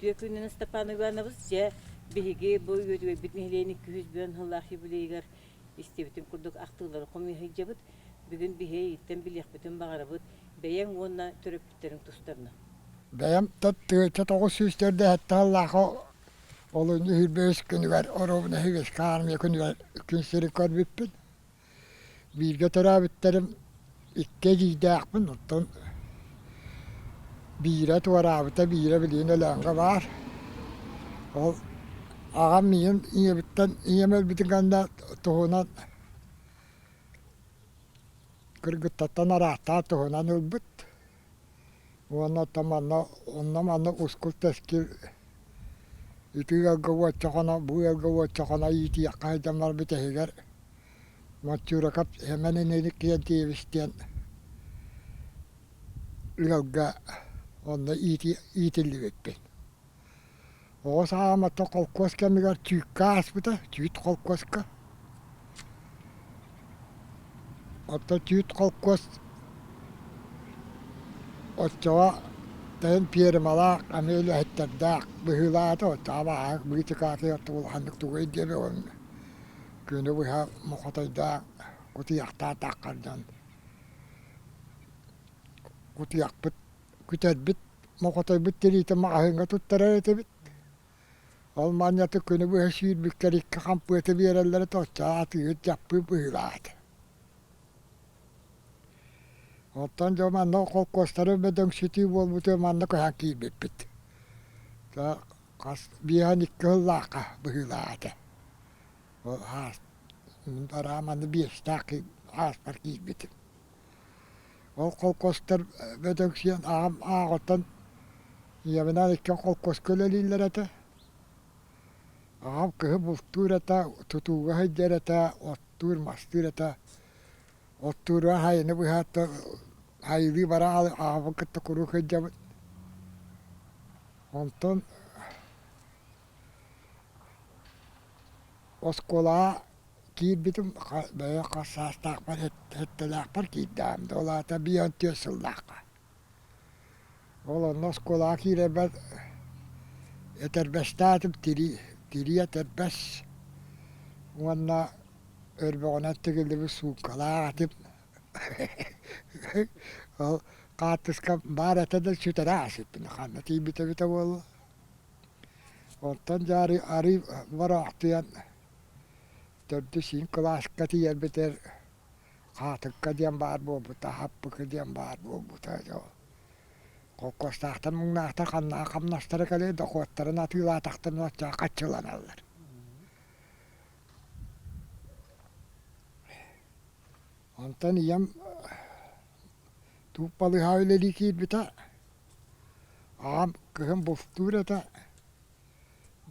Үтүө күнүнэн Степан Иванович, дьэ, биһиги бу үөдүгэйбит нэһилиэгин 200 сыллаах юбилейыгар истибитим курдук ахтыылары хомуйа сылдьабыт. Бүгүн биһи эйигиттэн билиэхпитин баҕарабыт, бэйэҥ уонна төрөппүттэриҥ тустарына. Бэйэм 1904 сыллаахы олунньу 25 күнүгэр оруобуна Үһүгэскэ армия күнүгэр күн сирин көрбүппүн. Бииргэ төрөөбүттэрим икки эдьиийдээхпин, оттон биирэ туораабыта, биирэ билигин Өлөөҥҥө баар. Ол аҕам миигин ийэбиттэн ийэм өлбүтүн кэннэ туһунан кыргыттартан араастаан туһунан ылбыт. Уонна оттон манна онно-манна ускул-тэскил ити ыалга уоччахына, бу ыалга уоччахына иитиэххэ сылдьан баран бүтэһигэр Моччууракап Сэмэн Иннокентьевич диэн ыалга онно иитиллибиппин. Оҕо сааһым оттон холкуос кэмигэр Чүүккэ ааспыта, Чүүт холкуоска. Оттон Чүүт холкуос оччоҕо тайын пиэрмалаах, эмиэ үлэһиттэрдээх быһыылаата, оччоҕо абааһы быычыкаатыгар улаханнык тугуй диэби күнү быһа мохотойдоох кутуйахтаах таххар дьон кутуйахпыт күтэрбит мохотойбут тириитин маҕаһыыҥҥа туттарар этибит. Ол манньаты күнү быһа сүүрбүккэр икки хампыаты биэрэллэрэ оччоҕо атыыһыт дьаппыы быһыылаах этэ. Оттон дьэ манна холкуостары бөдөҥсүтүү буолбутугар манна көһөн киирбиппит. Хас 52 сыллаахха быһыылаах этэ. Ол аас барааманы биэстээх ааспар киирбитим. Ол холкуостар бөдөҥсүйэн аҕам ааҕыттан ийэбинээн иккиэн холкуоска үлэлииллэр этэ. Аҕам кыһын бултуур этэ, тутууга сылдьар этэ, оттуур, мастыыр этэ. Оттууругар хайыны быһаат хайылыы бара аҕабын кытта куруук сылдьабыт. Онтон оскуолаҕа киирбитим бэйэ хас саастаахпар сэттэлээхпэр киирдэҕим да ол аата 54 сыллаахха. Ол онно оскуолаҕа киирэрбэр этэрбэстээтим тирии, тирии этэрбэс уонна өрбөҕүнэн тигиллибит сууккалаах этим. Ол хаартыскам баар этэ да сүтэрэ ааспыппын ханна тиийбитэ эбитэ буолла. Онтон дьэ арыы, арыы бороохтуйан төрдүс иин кылааска тиийэрбитигэр хаатыкка диэн баар буолбута, хаппыкы диэн баар буолбута. Холкуостаахтар муҥнаахтар ханнаах хамнастара кэлиэ, дохуоттарын атыылаатахтарына оччоҕо хаччыланаллар. Онтон ийэм тууппалыһа үлэлии киирбитэ. Аҕам кыһын бултуур этэ.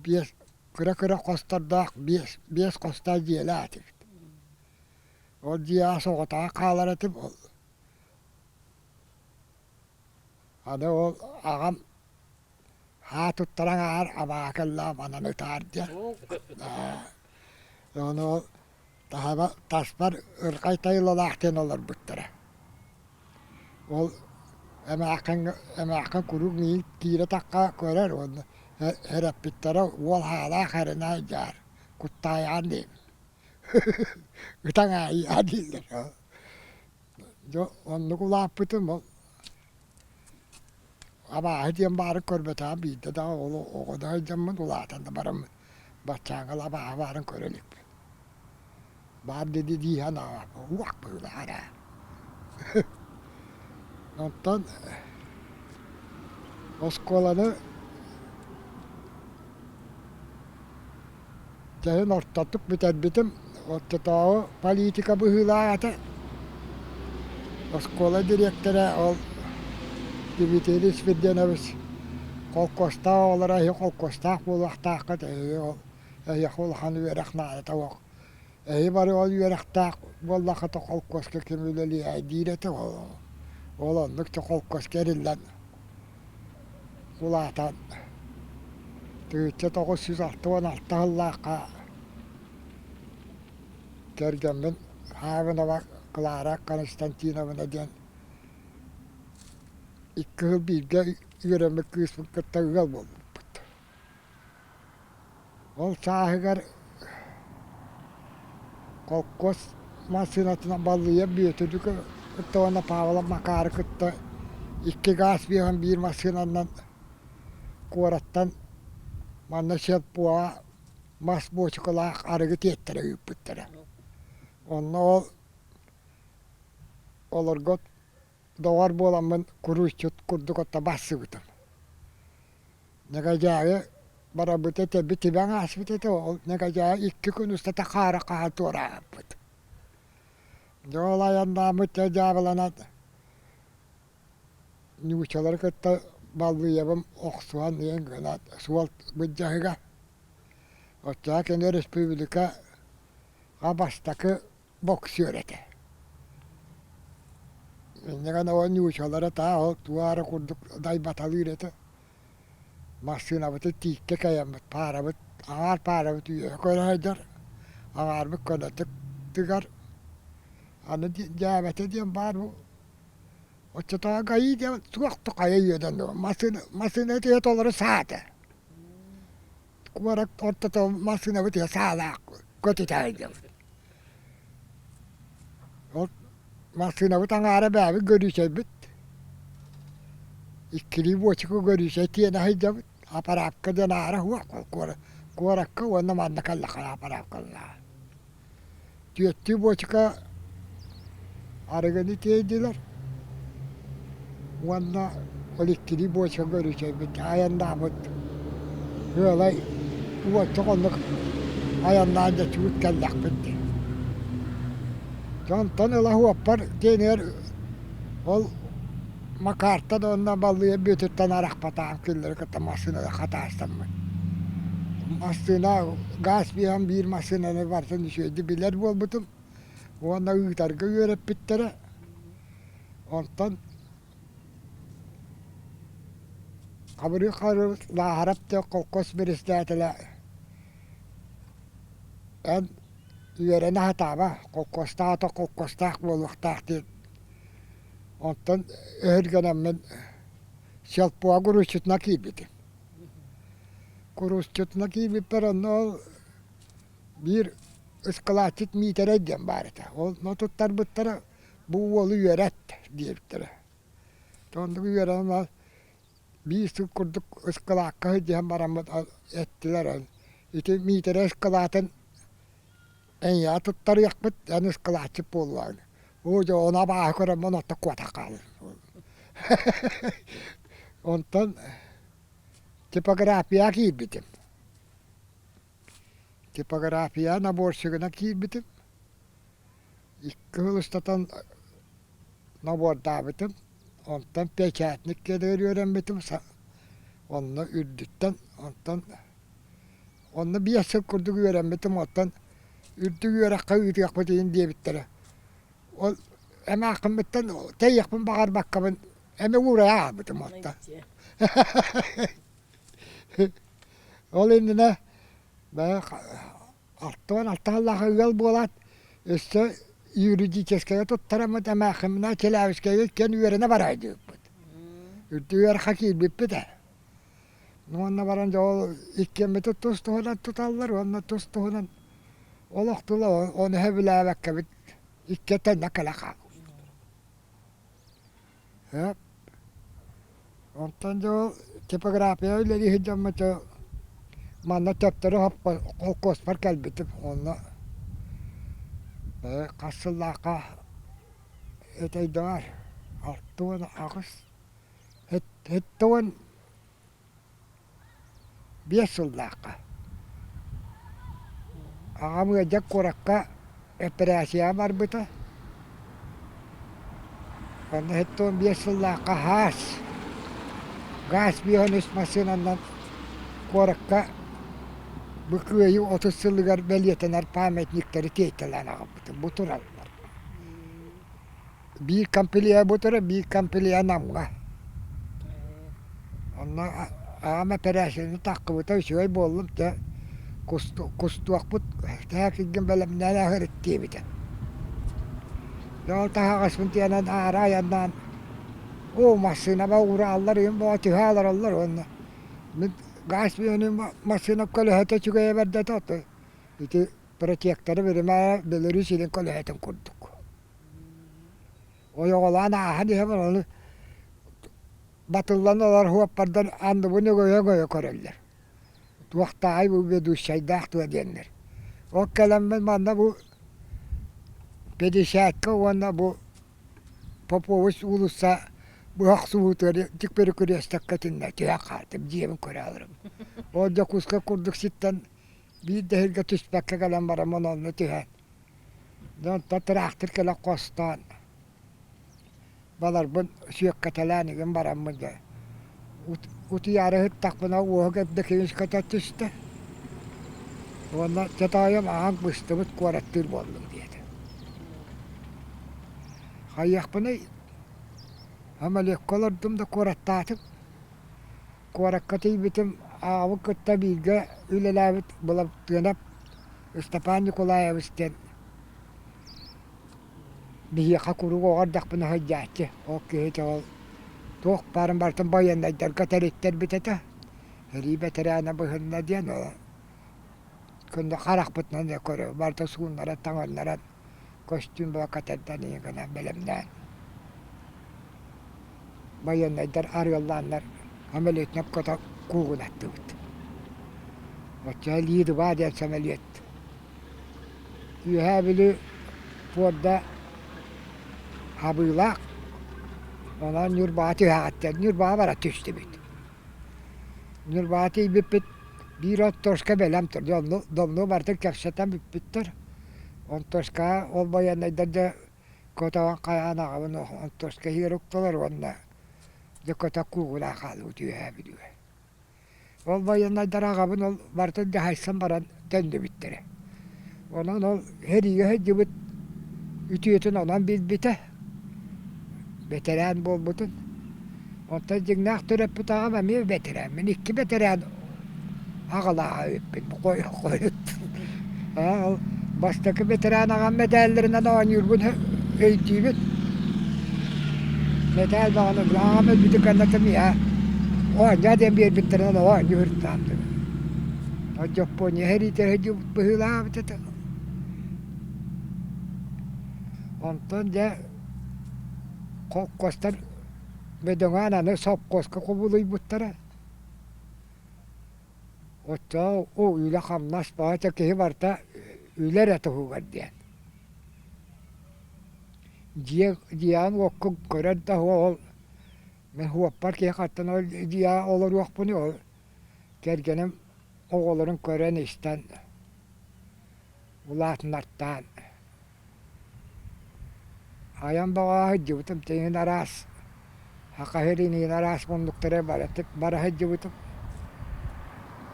Биэс кыра-кыра хостордоох биэс, биэс хостоох дьиэлээх этибит. Ол дьиэҕэ соҕотоҕо хаалар этим. Аны ол аҕам Haa туттаран аар абаа кэллэҕим анан ытаар диэн. Ону ол таһаба таспар ырхай тайылалаах диэн олорбуттара. Ол эмээххин эмээххин куруук миигин киирэ тахха көрөр уонна эрэппиттэрэ уол хаалаах эрэнэ дьаар куттаайаҕын диэбит. Ытаҥ аайыа дииллэр. Дьэ оннук улааппытым ол Абааһы диэн баарын көрбөтөҕүм биирдэ даҕаны ол оҕо да сылдьаммын улаатан да бараммын баччааҥҥа ыла абааһы баарын көрө иликпин. Баар дии дии санаабаппын уох быһыылаах эрэ. Онтон оскуоланы Дьэһин ортотук бүтэрбитим, оччотооҕу политика быһыылаах этэ. Оскуола дириэктэрэ ол Дмитрий Свирденович холкуостаах оҕолоро эһиги холкуостаах буолуохтааххыт, эһиги ол эһиэхэ улахан үөрэх наадата суох. Эһиги бары ол үөрэхтээх буоллаххыта холкуоска ким үлэлиэҕэй диир этэ ол. Ол оннук холкуоска эриллэн улаатан 1966 сыллаахха кэргэммин Хабынова Клара Константиновна диэн икки сыл бииргэ үөрэммит кыыспын кытта ыал буолбуппут. Ол сааһыгар холкуос массыынатынан баллыйа Бүөтүрү кытта уонна Павлов Макары кытта икки гаас биэһэн биир массыынанан куораттан манна сельпоҕа мас буочукалаах арыгы тиэттэрэ ыыппыттара. Онно ол олорго доҕор буоламмын куруусчут курдук отто барсыбытым. Нэгэдьээйи барабыт этэ, битибэҥ ааспыт этэ, ол Нэгэдьээйи икки күн устата хаара хаһан туораабыппыт. Дьэ ол айаннааммыт дьэ дьаабыланан нууччалары кытта баллыйабым охсуһан иһэн гына суол былдьаһыга. Оччоҕо кини республикаҕа бастакы боксер этэ. Инньэ гынан ол нууччалара таах ол туора курдук дайбаталыыр этэ. Массыынабытын тииккэ кэйэммит, паарабыт, аҥаар паарабыт үөһэ көрө сылдьар, аҥаарбыт көнөтүк тыгар. Аны дьээбэтэ диэн баар бу оччотооҕу ГАИ диэн туох да хайа үөдэн массыына массыына этиһэ толору саата. Куорат ортото массыынабыт иһэ саалаах көтүтэ сылдьабыт. Ол массыынабыт аҥаара бэйэбит көрүүчэйбит. Иккилии буочука көрүүчэй тиэнэ сылдьабыт. Аппараапка диэн аара суох куоракка уонна манна кэллэххэ аппараапкалаах. Түөртүү буочука арыгыны тиэйдилэр уонна ол иккилии буочука көрүчэйбит айаннаабыт ыалай уочча оннук айаннаан дьэ чуут кэллэхпит дии. Дьэ онтон ыла уоппар диэнигэр ол Макартан уонна Баллыйа Бүөтүртэн арахпатаҕым кинилэри кытта массыынаны хатаастаммыт. Массыына гаас биэһэн биир массыынаны барытын үчүгэйдик билэр буолбутум уонна ыытарга үөрэппиттэрэ. Онтон Хабырыы Харыбыт Лааһарап диэн холкуос председателэ эн үөрэнэ сатаама, холкуостаах ата холкуостаах буолуохтаах диэн Онтон өһүргэнэммин сельпоҕа куруусчутуна киирбитим. Куруусчутуна киирбиппэр онно ол биир ыскылаатчыт Миитэрэй диэн баар этэ. Ол туттарбыттара бу уолу үөрэт диэбиттэрэ. Оннук үөрэнэн биир сыл курдук ыскылаакка сылдьыһан бараммыт эттилэр ити Миитэрэй ыскылаатын Эйиэхэ туттарыахпыт, эн ыскылааччыт буоллаҕыҥ. Оо дьэ, ону абааһы көрөммүн оттон куотан хааллым. Онтон типографияҕа киирбитим. Типография наборщигынан киирбитим. Икки сыл устатан набордаабытым. Онтон печатник киэнигэр үөрэммитим. Онно үрдүттэн, онтон Онно биэс сыл курдук үөрэммитим, оттон үрдүк үөрэххэ ыытыахпыт иһин диэбиттэрэ. Ол эмээххиммиттэн тэйиэхпин баҕарбаккабын эмэ уурайа хаалбытым оттон. Ол иннинэ бэйэ 66 сыллаах ыал буолаат, өссө юридическайга туттараммыт эмээххимминэ Челябинскайга иккиэн үөрэнэ бараай диэбиппит. Үрдүк үөрэххэ киирбиппит ээ. Уонна баран дьэ ол иккиэммитин тус-туһунан туталлар уонна тус-туһунан олох тула ону сөбүлээбэккэбит икки тэҥҥэ кэлэ хаалбыт. Онтон дьэ ол типография үлэлии сылдьаммыт манна төптөрү холкуоспар кэлбитим онно хас сыллаахха этэйдэҕэр 68 75 сыллаахха аҕам ыалдьан куоракка эпэрээссийэҕэ барбыта. Онно 75 сыллаахха ХАС гаас биэһэн үс массыынанан куоракка бу Кыайыы 30 сылыгар бэлиэтэнэр памятниктары тиэйтэлээн аҕалбытым. Бу тураллар. Биир компилия бу турар, биир компилия Намҥа. Онно аҕам эпэрээссийэни таххыбыта үчүгэй буоллум дьэ кустуохпут тэһэ бэлэмнээн аһырыт диэбитэ. Дьэ ол таһаҕаспын тиэнэн аара айаннаан оо массыынаба урааллар ийэм бөҕө түһэ олороллор уонна мин гаас бүөнү массыына көлөһөтө үчүгэйэ бэрдэтэ ото ити протекторы биримэ Беларусь илин көлөһөтүн курдук. Ойоҕолоон ааһан иһэбин ону батыллан олор уоппардан анныбын өгөйө-өгөйө көрөллөр. Туохтааҕый бу ведущайдаах дуо диэннэр. Ол кэлэммин манна бу Пятидесятка уонна бу Попович уулусса быһа охсуһуутугар дьик перекрестокка итиннэ түһэн хаалтым дьиэбин көрө олоробун. Ол Дьокуускай курдук сиртэн биир да сиргэ түспэккэ кэлэн бараммын онно түһэн дьэ онтон тыраахтыр кэлэн хостоон баларбын сүөккэтэлээн игин бараммын дьэ утуйаары сыттахпына уоһук эрдэ киһискэтэ түстэ уонна чэ тоойуом аҕаҥ быстыбыт куораттыыр буоллум диэтэ. Хайыахпыный самолекка олордум да куораттаатым. Куоракка тиийбитим аҕабын кытта бииргэ үлэлээбит Былатыанап Ыстапаан Николаевич диэн биһиэхэ куруук оҕо эрдэхпинэ сылдьааччы. Ол киһи ол туох баарын барытын байыаннайдарга тэриттэрбит этэ. Сэрии бэтэрээнэ быһынна диэн ол күндү харахпытынан эрэ көрө барыта сууннаран таҥыннаран көстүүм бөҕө кэтэрдэн ийэ гынан бэлэмнээн байыаннайдар арыаллааннар самолетунан көтө куугунаттыбыт. Оччоҕо Ли-два диэн самолет Үөһээ Бүлүү пуорда хабыылаах, онон Ньурбаҕа түһэҕиттэн Ньурбаҕа бара түстүбүт. Ньурбаҕа тиийбиппит биир оттуоска бэлэм турда, онно домнуо барытын кэпсэтэн бүппүттэр. Онтуоскаҕа ол байыаннайдар дьэ көтөҕөн хайаан аҕабын онтуоска иһигэр уктулар уонна дьэ көтө куугунаан хаалбыт Үөһээ Бүлүүгэ. Ол байыаннайдар аҕабын ол барытын дьаһайсан баран төннүбүттэрэ. Онон ол сэриигэ сылдьыбыт үтүөтүн онон билбитэ, бэтэрээн буолбутун. Оттон дьиҥнээх төрөппүт аҕам эмиэ бэтэрээн. Мин икки бэтэрээн аҕалаах эбиппин хойут. Ол бастакы бэтэрээн аҕам мэтээллэринэн оонньуурбун өйдүүбүн. Мэтээл баҕана аҕам өлбүтүн кэннэ миэхэ оонньоо диэн биэрбиттэринэн оонньуу сырыттаҕым. Дьоппуонньа сэриитэ сылдьыбыт быһыылаабыт этэ. Онтон дьэ холкуостар бөдөҥөөн аны сопхуоска кубулуйбуттара. Оччоҕо үлэ-хамнас баҕата киһи барыта үлэ эрэ туһугар диэн. Дьиэ дьиэҕин-уоккун көрөр да ол мин уоппар киһи хантан ол дьиэҕэ олоруохпунуй ол кэргэним оҕолорун көрөн-истэн улаатыннартаан Айан баҕа сылдьыбытым тэҥин араас Саха сирин иһин араас муннуктара бара сылдьыбытым.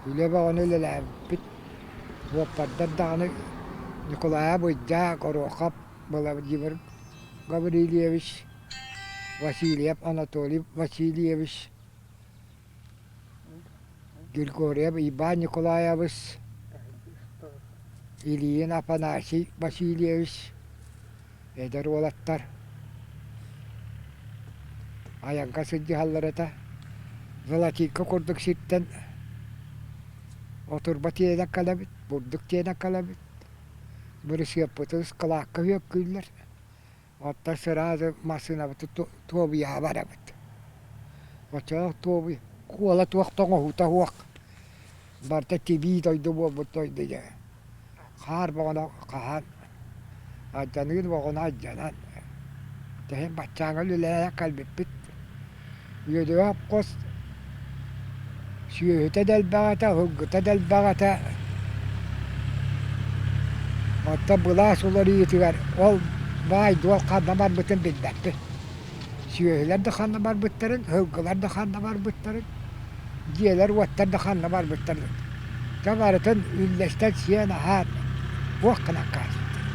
Үлэ бөҕөнү үлэлээбиппит. Суоппардар даҕаны Николай Быдьаа, Горохов Владимир Гаврильевич, Васильев Анатолий Васильевич, Григорьев Иван Николаевич, Ильин Афанасий Васильевич, эдэр уолаттар айаҥҥа сылдьыһаллар этэ. Золотинка курдук сиртэн отурба тиэнэн кэлэбит, бурдук тиэнэн кэлэбит. Бырысыаппытын ыскылаакка үөккүүллэр. Оттон сразу массыынабытын туобуйаҕа барабыт. Оччоҕо туобуй куола туох да оҥоһуута суох. Барыта тибии дойду буолбут дойду дьэ. Хаар бөҕөнү хаһан, алдьаныыр бөҕөнү алдьанан, тэһин баччааҥҥа үлэлээн кэлбиппит. Үөдүгэ хос сүөһүтэ да элбэх этэ, сылгыта да элбэх этэ. Оттон былаас уларыйыытыгар ол баай-дуол ханна барбытын билбэппин. Сүөһүлэр да ханна барбыттарын, сылгылар да ханна барбыттарын, дьиэлэр-уоттар да ханна барбыттарын. Дьэ барытын үллэстэн сиэн-аһаан туох гынан хаалбыттар.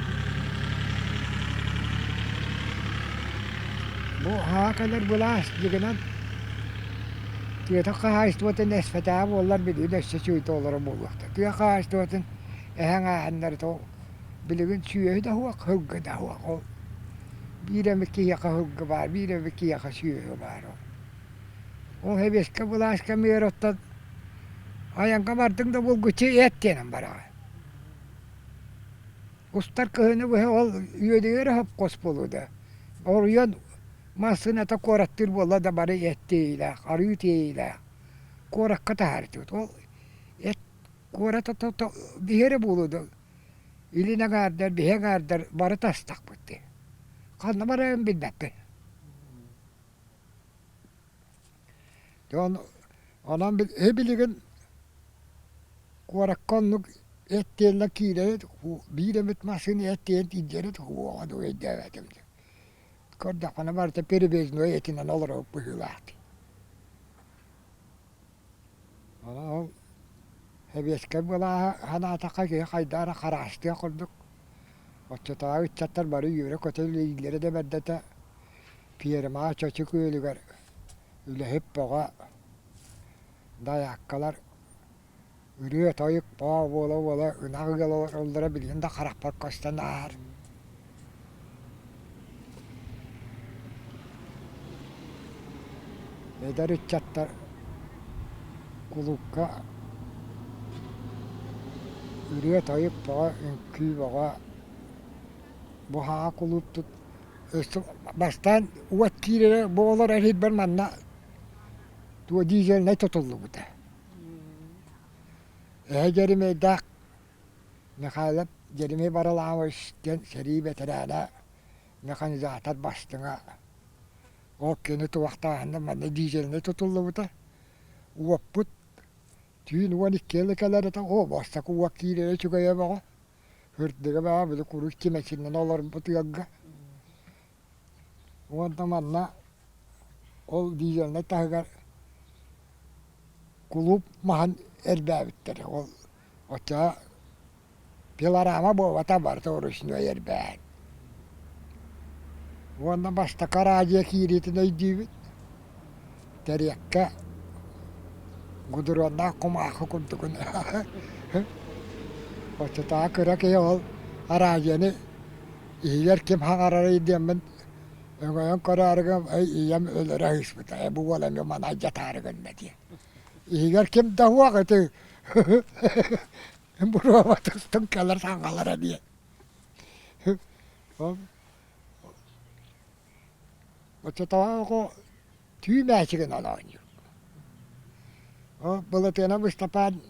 Бу аһаа кэлэр былаас дьигинэн тыата хаһаайыстыбатын эспэтээҕэ буоллар билигин өссө үчүгэй олоро буолуохта. Тыа хаһаайыстыбатын эһэҥ ааһаннар билигин сүөһү да суох, сылгы да суох. Ол биир эмит киһиэхэ сылгы баар, биир эмит киһиэхэ сүөһү баар. Ол сэбиэскэй былаас кэмигэр оттон. Айаҥҥа бардыҥ да булгуччу эт диэнэн бараҕын. Устар кыһыны быһа ол үөдүйэр хопкос буолуо да. Оруйан массыыната куораттыыр буолла да бары эт тиэйиилээх, арыы тиэйиилээх. Куоракка таһаарытыбыт. Ол эт куорат биһи эрэ буолуо да илин аҥаардар, биһи аҥаардар бары тастахпыт дии. Ханна барарын билбэппин. Дьон онон билигин куоракка оннук эт тиэллэ киирэрит биир эмит массыына эт тиэйэн тиийдэрит уоҕа дуу өйдөөбөтүм дии. Көрдөххүнэ барыта перевезной этинэн олоробут быһыылаах дии. Онон ол сэбиэскэй былааһы санаатахха киһи хайдах эрэ хараастыах курдук. Оччотооҕу ыччаттар бары үөрэ-көтө үлэлииллэрэ да бэрдэ этэ. Пиэрмэҕэ Чочу күөлүгэр үлэһит бөҕө, дайааккалар ырыа-тойук боо буола-буола ынах ыала олороллоро билигин да харахпар көстөн ааһар. Эдэр ыччаттар кулуупка ырыа-тойук бөҕө, үҥкүү бөҕө бу хаҕа кулууптут Өссө бастаан уот киирэрэ буолар эрийбэр манна туо дизельнай тутуллубута. Эһэ Дьэримиэйдээх Михайлов Дьэримиэй Баралаевич диэн сэрии бэтэрээнэ, механизатор бастыҥа. Ол кини туохтааһына манна дизельнай тутуллубута. Уоппут түүн 12 ыла кэлэр этэ, оо бастакы уот киирэрэ үчүгэйэ бөҕө. Үрдүгэ баа били куруук чимэчиннэн олорбут ыалга. Уонна манна ол дизельнай таһыгар кулууп маһын эрбээбиттэр. Ол оччоҕо пилорама буолбата барыта ручной эрбээһин. Уонна бастакы араадьыйа киириитин өйдүүбүт. Тэриэккэ гудуруоннаах кумаахы курдугун Оччотооҕу кыра киһи ол араадьыйаны иһигэр ким хаҥарарый диэммин өҥөйөн көрөөрү ый ийэм өлөрө сыыспыта ээ бу уол эмиэ маны алдьатаары гынна диэн. Иһигэр ким да суох ити буруобатыстым кэлэр саҥалара диэн. Оччотооҕу түү мээчигинэн оонньуур. Ол Былатыанап Ыстапаан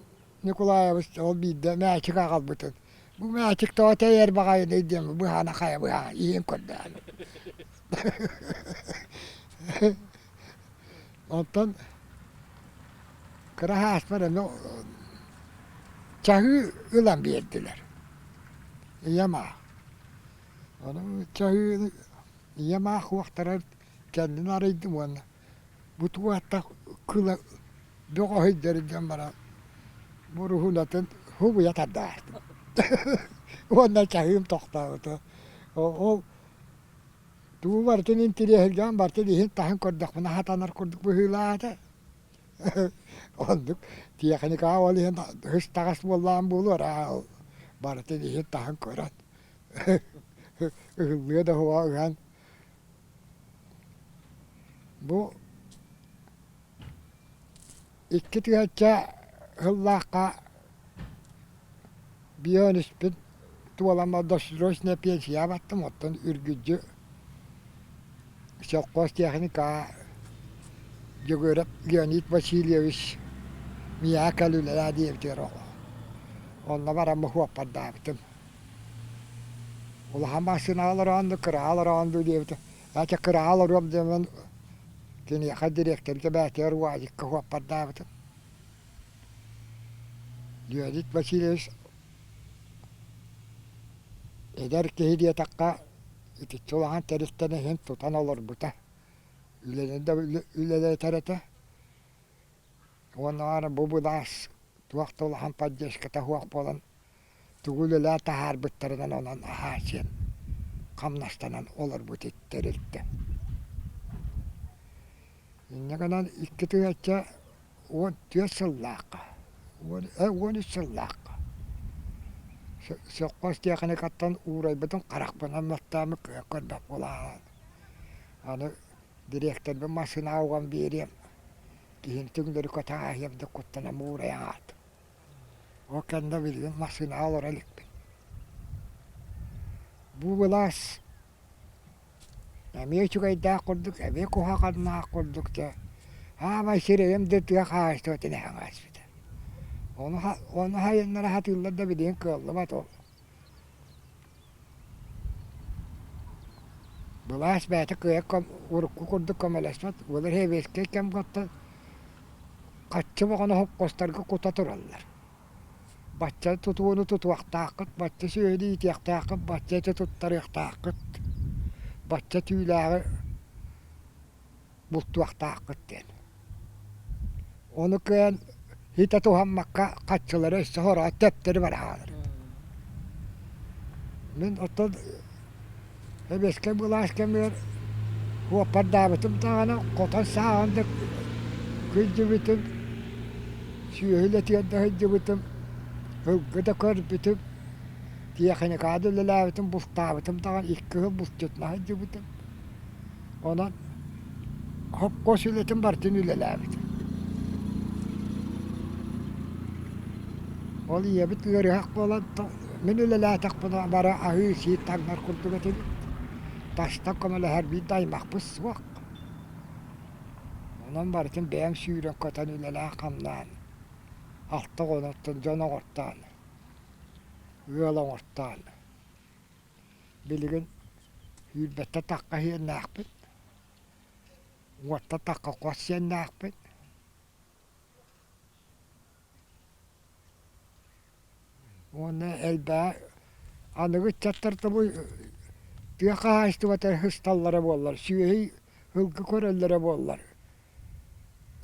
Ньукулаайабыс ол биирдэ мээчик аҕалбытын бу мээчик тоҕо тэйэр баҕайыный диэн быһаана хайа быһаа иһин көрдөөн. Онтон кыра сааспар эмиэ чаһыы ылан биэрдилэр. Ийэм аах. Ону чаһыыны ийэм аах уохтарар кэннин арыйдым уонна бу тугаттах кыла бөҕөһүйдэр диэн баран буруһунатын хубуйа тардаартым. Уонна чаһыым тохтообута. Ол тугу барытын интириэһиргээн барытын иһин-таһын көрдөхпүнэ хатанар курдук быһыылаах этэ. Оннук тиэхиникаҕа ол иһин һыс-таҕас буоллаҕым буолуо ол барытын иһин-таһын көрөн ыһыллыа да суоҕа ыһан бу 2000 сыллаахха биониспин туолама досрочная пенсия баттым оттон үргүдьү Совхоз техникаҕа Дьөгүөрэп Леонид Васильевич миэхэ кэл үлэлээ диэбитигэр онно бараммын суоппардаабытым. Улахан массыынаҕа олороон дуу, кыраҕа олороон дуу диэбитим. Ээ кыраҕа олоруом диэммин киниэхэ дириэктэргэ бэйэтигэр УАЗикка суоппардаабытым. Леонид Васильевич эдэр киһи диэтэххэ итиччэ улахан тэрилтэни иһин тутан олорбута. Үлэни да үлэлэтэр этэ. Уонна бу былаас туох да улахан поддержката суох буолан тугу үлэлээн таһаарбыттарынан онон аһаа сиэн хамнастанан олорбут тэрилтэ. Инньэ гынан 2014 сыллаахха, 13 сыллаахха совхоз тиэхиникаттан уурайбытын харахпынан баттааммыт кыайан көрбөх буолаҕын. Аны дириэктэрбин массыынаҕа уган биэриэм, киһим түҥнэри көтө ааһыам да куттанан уурайан хаалтым. Ол кэннэ билигин массыынаҕа олоро иликпин. Бу былаас эмиэ үчүгэйдээх курдук, эмиэ куһаҕаннаах курдук дьэ аамай сирэйим да тыа хаһаайыстыбатын эһэҥ ааспыта. Ону ону сайыннара сатыыллар да билигин кыаллыбат ол. Былаас бэйэтэ кыайа урукку курдук көмөлөспөт, былыр сэбиэскэй кэмгэ оттон хаччы бөҕөнү хопкуостарга кута тураллар. Бачча тутууну тутуохтааххыт, бачча сүөһүнү иитиэхтээххит, бачча эти туттарыахтааххыт, бачча түүлээҕи бултуохтааххыт диэн. Ону кыайан хитэ туһаммакка хаччылары өссө хороҕо тэптэри бара хаалар. Мин оттон Эбиэскэй былаас кэмигэр уоппардаабытым даҕаны хотон сааҕын да күлдьүбүтүм, сүөһү үлэтигэр да сылдьыбытым, сылгы да көрбүтүм, тиэхиньикаҕа да үлэлээбитим, бултаабытым даҕаны икки сыл булчутунан сылдьыбытым. Онон хопкуос үлэтин барытын үлэлээбитим. Ол ийэбит ыарыһах буолан мин үлэлээтэхпинэ бары аһыы-сии таҥнар курдук этибит. Тастан көмөлөһөр биир да аймахпыт суох. Онон барытын бэйэм сүүрэн-көтөн үлэлээн-хамнаан, алта оҕонуттан дьон оҥортоон, ыал оҥортоон Билигин сүүрбэттэ тахха сиэннээхпит, уотта тахха хос сиэннээхпит. Уонна элбэҕи аныгы ыччаттар тобу тыа хаһаайыстыбата сысталлара буоллар, сүөһү сылгы көрөллөрө буоллар,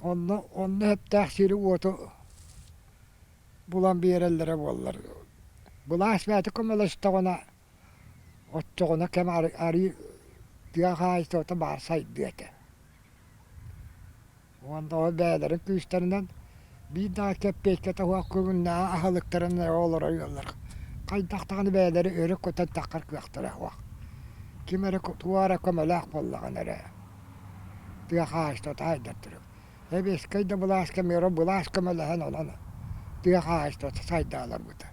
онно онно сөптөөх сири-уоту булан биэрэллэрэ буоллар. Былаас бэйэтэ көмөлөстөҕүнэ, оччоҕуна кэм арыы тыа хаһаайыстыбата баар сайдыа этэ. Уонна ол бэйэлэрин күүстэринэн биир даҕаны кэппиэйкэтэ суох күҥүннээҕи аһылыктарын эрэ олорор ыаллар хайдах даҕаны бэйэлэрэ өрө көтөн таххар кыахтара суох. Ким эрэ туох эрэ көмөлөөх буоллаҕына эрэ тыа хаһаайыстыбата сайдар турар. Сэбиэскэй да былаас кэмигэр былаас көмөлөһөн онон тыа хаһаайыстыбата сайда олорбута.